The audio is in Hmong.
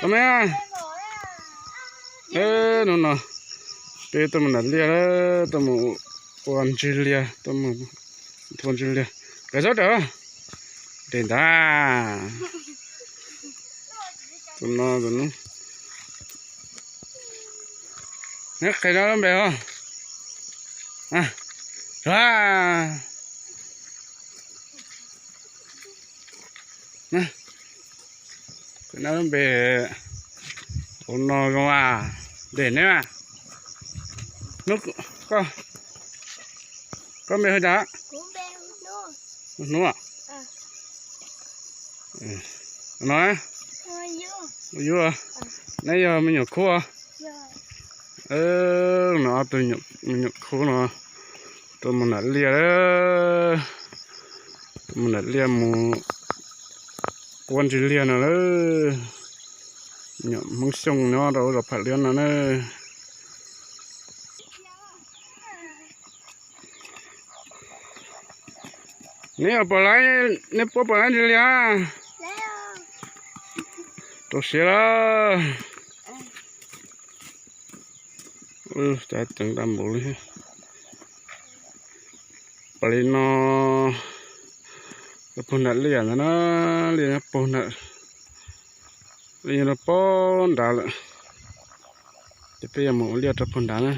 Me, hnub no peb tuaj mus nram liaj, tuaj mus ua ntswg liaj, tuaj mus thua ntswg liaj. Kawm zaub rawm, dej ntag. Tus no, tus no, neb qhia no lub npe os. Qhia no lub npe, tus no zoo as, dej neb mas. Hnub, koj, koj npe hu cas? Hnub no, neb yog me nyuam khub. No ob tug me nyuam khub no tuaj mus nram liaj, tuaj mus nram liaj mus ua ntswg liaj no lawm. Nyuam Hmoob Xyooj nyob rau zos Pham Liab no na. Neb ua puas laib, neb puab puas laib ntswg liaj? Rau siab lawm. Cas ceev tag npaum li. Pas li no, puag nram liaj ntawd na, liaj nyob puag nram, liaj nyob rau puag nrad lawm. Ces peb yuav mus ua liaj rau puag nrad na.